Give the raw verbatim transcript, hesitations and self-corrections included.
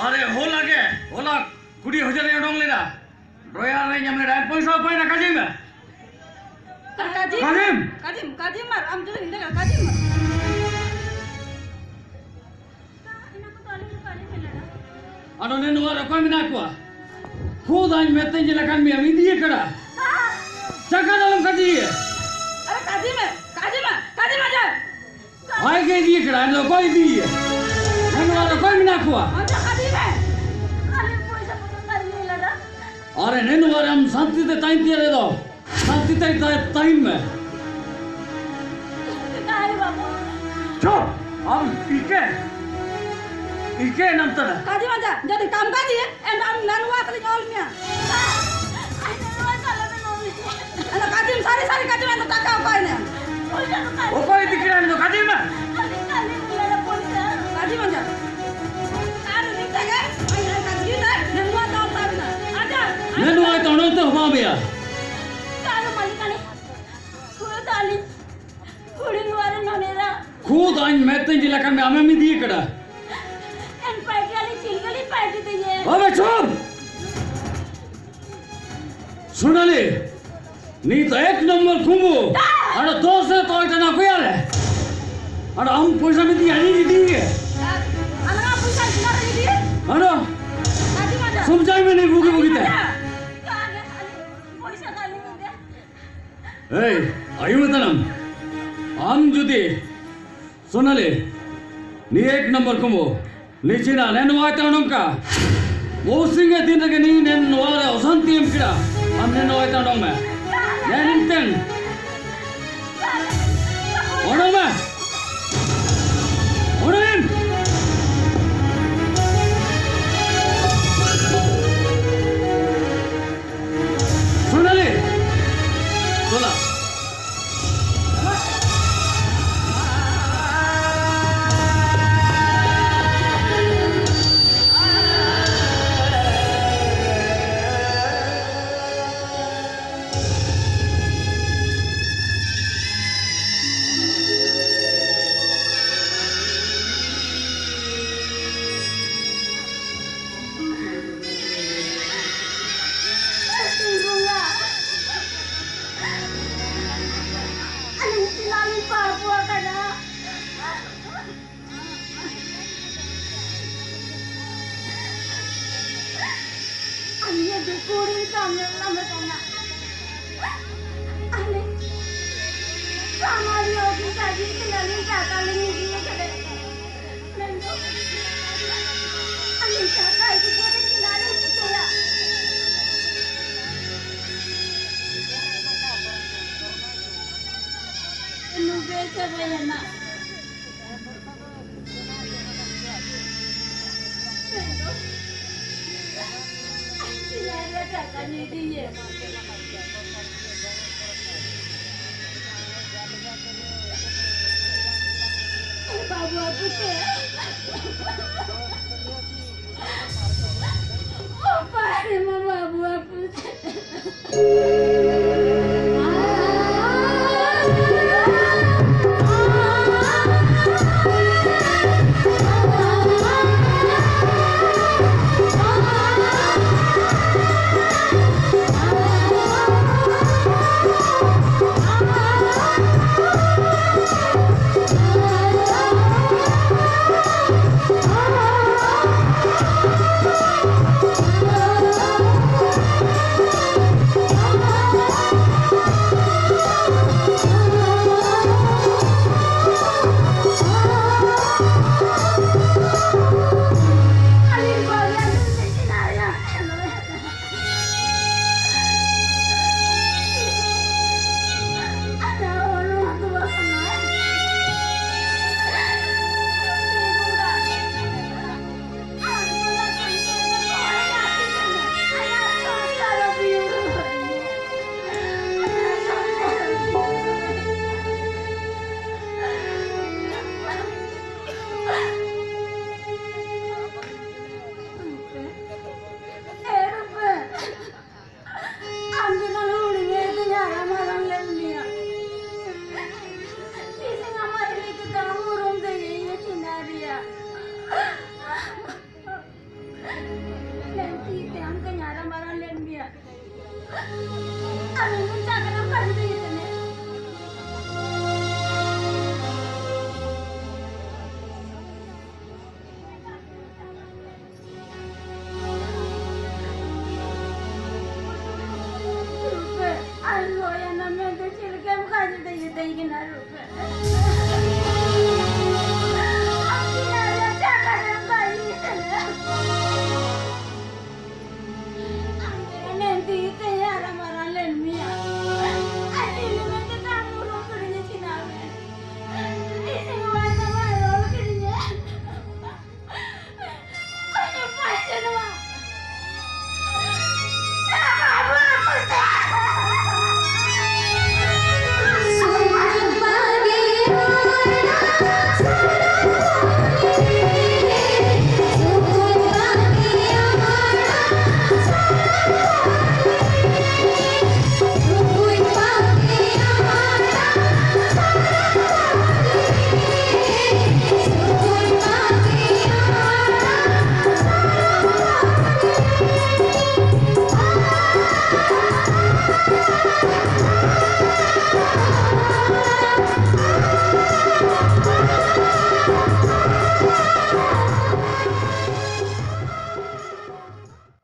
ᱟᱨᱮ ᱦᱚᱞᱟ ᱜᱮ, ᱦᱚᱞᱟ ᱠᱩᱲᱤ ᱦᱟᱡᱟᱨ ᱮ ᱚᱰᱚᱝ ᱞᱮᱫᱟ᱾ ᱰᱨᱚᱭᱟᱨ ᱨᱮ ᱧᱟᱢ ᱞᱮᱫᱟ᱾ ᱯᱚᱭᱥᱟ ᱚᱠᱚᱭᱮᱱᱟ ᱠᱟᱡᱤᱢ? ᱟᱨ ᱠᱟᱡᱤᱢ? ᱠᱟᱡᱤᱢ? ᱠᱟᱡᱤᱢ, ᱠᱟᱡᱤᱢ ᱟᱨ ᱟᱢ ᱡᱩᱫᱤ ᱱᱤᱝᱠᱟᱹ ᱠᱟᱡᱤᱢ ᱟᱨ ᱟᱫᱚ ᱱᱮ ᱱᱚᱣᱟ ᱨᱮ ᱚᱠᱚᱭ ᱢᱮᱱᱟᱜ ᱠᱚᱣᱟ? ᱠᱷᱩᱫ ᱟᱧ ᱢᱮᱛᱮᱧ ᱪᱮᱫ ᱞᱮᱠᱟᱱ ᱢᱮᱭᱟ, ᱢᱤᱫᱤᱭᱟᱹ ᱠᱟᱰᱟ᱾ ᱪᱟᱠᱟ ᱫᱟᱞᱚᱢ ᱠᱟᱡᱤᱭᱮ᱾ ᱟᱨᱮ ᱠᱟᱡᱤᱢᱮ, ᱠᱟᱡᱤᱢᱟ, ᱠᱟᱡᱤᱢᱟ ᱡᱟ᱾ ᱦᱟᱭ ᱜᱮ ᱤᱫᱤᱭᱮ ᱠᱟᱰᱟ, ᱟᱫᱚ ᱚᱠᱚᱭ ᱤᱫᱤᱭᱮ? ᱱᱮ ᱱᱚᱣᱟ ᱨᱮ ᱚᱠᱚᱭ ᱢᱮᱱᱟᱜ ᱠᱚᱣᱟ? ᱚᱱᱛᱮ ᱠᱟᱡᱤᱢᱮ᱾ ᱟᱞᱮ ᱯᱚᱭᱥᱟ ᱯᱚᱛᱨᱚ ᱠᱟᱡᱤᱢᱮ ᱞᱟᱰᱟ᱾ ᱟᱨᱮ ᱱᱮ ᱱᱚᱣᱟ ᱨᱮ ᱟᱢ ᱥᱟᱱᱛᱤ ᱛᱮ ᱛᱟᱦᱮᱱ ᱛᱮᱭᱟᱜ ᱨᱮᱫᱚ᱾ ᱥᱟᱱᱛᱤ ᱛᱮ ᱛᱟᱦᱮᱱ ᱢᱮ᱾ ᱪᱩᱯ! ᱟᱢ ᱤᱠᱮ, ᱤᱠᱮ ᱱᱟᱢ ᱛᱟᱱᱟ᱾ ᱠᱟᱡᱤ ᱢᱟᱡᱟ, ᱡᱩᱫᱤ ᱠᱟᱢ ᱠᱟᱡᱤ, ᱮᱱ ᱟᱢ ᱱᱟᱱᱣᱟ ᱛᱟᱞᱤᱧ ᱚᱞ ᱢᱮᱭᱟ᱾ ᱟᱭ ᱱᱟᱱᱣᱟ ᱛᱟᱞᱮ ᱵᱮᱱ ᱚᱞ ᱢᱮᱭᱟ᱾ ᱟᱫᱚ ᱠᱟᱡᱤᱢ ᱥᱟᱹᱨᱤ ᱥᱟᱹᱨᱤ ᱠᱟᱡᱤᱢ ᱮᱱ ᱫᱚ ᱴᱟᱠᱟ ᱚᱠᱚᱭ ᱱᱮ? ᱯᱚᱭᱥᱟ ᱫᱚ ᱠᱟᱡᱤ ᱚᱠᱚᱭ ᱤᱫᱤ ᱠᱮᱫᱟ ᱮᱱ ᱫᱚ ᱠᱟᱡᱤᱢ ᱢᱮ? ᱟᱹᱞᱤᱧ ᱠᱟᱞᱤ ᱩᱞᱟᱹᱨᱟ ᱯᱚᱭᱥᱟ᱾ ᱠᱟᱡᱤ ᱢᱟᱡᱟ᱾ ᱟᱨ ᱩᱱᱤ ᱛᱮᱜᱮ, ᱟᱭ ᱱᱟᱱᱣᱟ ᱛᱟᱞᱮ ᱵᱮᱱ ᱚᱞ ᱢᱮᱭᱟ᱾ ᱟᱡᱟ᱾ ᱱᱟᱱᱣᱟ ᱛᱚ ᱚᱱᱚᱱᱛᱮ ᱦᱚᱵᱟ ᱢᱮᱭᱟ᱾ ᱠᱟᱞᱚ ᱢᱟᱞᱤᱠᱟᱱᱤ᱾ ᱠᱩᱲᱤ ᱫᱚ ᱟᱹᱞᱤᱧ, ᱠᱩᱲᱤ ᱱᱚᱣᱟ ᱨᱮ ᱱᱚᱱᱮᱨᱟ᱾ ᱠᱷᱩᱫ ᱟᱧ ᱢᱮᱛᱮᱧ ᱪᱮᱫ ᱞᱮᱠᱟᱱ ᱢᱮ, ᱟᱢᱮᱢ ᱤᱫᱤ ᱠᱟᱰᱟ᱾ ᱮᱱ ᱯᱟᱭᱴᱤ ᱟᱹᱞᱤᱧ ᱪᱤᱞ ᱜᱮᱞᱤᱧ ᱯᱟᱭᱴᱤ ᱛᱮᱭᱮ᱾ ᱵᱟᱵᱮ ᱪᱩᱯ! ᱥᱳᱱᱟᱞᱤ, ᱱᱤᱛ ᱮᱠ ᱱᱚᱢᱵᱚᱨ ᱠᱩᱢᱵᱩ᱾ ᱫᱟ! ᱟᱨ ᱫᱚᱥ ᱨᱮ ᱛᱚᱭ ᱴᱟᱱᱟ ᱠᱚᱭᱟ ᱨᱮ᱾ ᱟᱨ ᱟᱢ ᱯᱚᱭᱥᱟ ᱢᱤᱫᱤ ᱟᱹᱞᱤᱧ ᱤᱫᱤ ᱜᱮ᱾ ᱟᱨ ᱟᱞᱟᱝᱟ ᱯᱚᱭᱥᱟ ᱛᱤᱱᱟᱹᱜ ᱨᱮ ᱤᱫᱤ? ᱟᱨ ᱠᱟᱹᱴᱤ ᱢᱟᱡᱟ᱾ ᱥᱚᱢᱡᱟᱭ ᱢᱮ ᱱᱤ ᱵᱩᱜᱤ ᱵᱩᱜᱤ ᱛᱮ᱾ ᱠᱟᱹᱴᱤ ᱢᱟᱡᱟ᱾ ᱯᱚᱭᱥᱟ ᱠᱟᱹᱴᱤ ᱢᱟᱡᱟ᱾ ᱮᱭ, ᱟᱭᱩ ᱛᱟᱱᱟᱢ, ᱟᱢ ᱡᱩᱫᱤ, ᱥᱳᱱᱟᱞᱤ, ᱱᱤᱭᱟᱹ ᱮᱠ ᱱᱚᱢᱵᱚᱨ ᱠᱚᱢᱚ, ᱱᱤᱪᱤᱱᱟ, ᱱᱮ ᱱᱚᱣᱟ ᱛᱮ ᱚᱰᱚᱝ ᱠᱟ᱾ ᱵᱚᱦᱩ ᱥᱤᱝ ᱮ ᱫᱤᱱ ᱨᱮᱜᱮ ᱱᱤ ᱱᱮ ᱱᱚᱣᱟ ᱨᱮ ᱚᱥᱟᱱᱛᱤ ᱮᱢ ᱠᱮᱫᱟ᱾ ᱟᱢ ᱱᱮ ᱱᱚᱣᱟ ᱛᱮ ᱚᱰᱚᱝ ᱢᱮ᱾ ᱱᱮ ᱱᱤᱝᱠᱟᱹᱱ ᱚᱰᱚᱝ ᱢᱮ! ᱚᱰᱚᱝ ᱢᱮ! ᱥᱳᱱᱟᱞᱤ! ᱥᱳᱱᱟ! ᱠᱩᱲᱤ ᱠᱟᱹᱢᱤ ᱞᱟᱢᱮ ᱠᱟᱱᱟ᱾ ᱟᱞᱮ ᱥᱟᱢᱟᱱ ᱧᱚᱜ ᱜᱮ ᱠᱟᱹᱡᱤ ᱛᱤᱱᱟᱹᱜ ᱞᱤᱧ ᱴᱟᱠᱟ ᱞᱤᱧ ᱤᱫᱤ ᱠᱟᱫᱟ᱾ ᱢᱮᱱᱫᱚ ᱟᱹᱞᱤᱧ ᱴᱟᱠᱟ ᱤᱫᱤ ᱠᱟᱛᱮ ᱛᱤᱱᱟᱹᱜ ᱞᱤᱧ ᱪᱤᱠᱟᱹᱭᱟ? ᱱᱩᱜᱮ ᱪᱟᱵᱟᱭᱮᱱᱟ᱾ ᱵᱟᱹᱵᱩ ᱟᱹᱜᱩ ᱛᱮ᱾ ᱚ ᱯᱟᱲᱦᱟᱜ ᱨᱮᱢᱟ ᱵᱟᱹᱵᱩ ᱟᱹᱜᱩ ᱛᱮ᱾ ᱟᱢ ᱫᱚ ᱱᱚᱰᱮ ᱦᱩᱰᱤᱧ ᱨᱮ ᱤᱧ ᱦᱟᱨᱟ ᱢᱟᱨᱟᱝ ᱞᱮᱫ ᱢᱮᱭᱟ᱾ ᱛᱤᱥ ᱦᱚᱸ ᱟᱢᱟᱜ ᱦᱤᱲᱤᱧ ᱠᱟᱛᱮ ᱟᱢ ᱩᱨᱩᱢ ᱫᱚ ᱤᱧ ᱪᱤᱱᱦᱟᱹ ᱨᱮᱭᱟᱜ᱾ ᱞᱮᱱ ᱛᱤ ᱛᱮ ᱟᱢ ᱫᱚᱧ ᱦᱟᱨᱟ ᱢᱟᱨᱟᱝ ᱞᱮᱫ ᱢᱮᱭᱟ᱾ ᱟᱢ ᱤᱧ ᱪᱟᱠᱨᱟ ᱠᱟᱹᱢᱤ ᱫᱚ ᱤᱭᱟᱹ ᱠᱟᱱᱟ᱾ ᱞᱟᱹᱭ ᱜᱮ ᱱᱟᱦᱟᱜ ᱨᱩᱯᱟᱹ᱾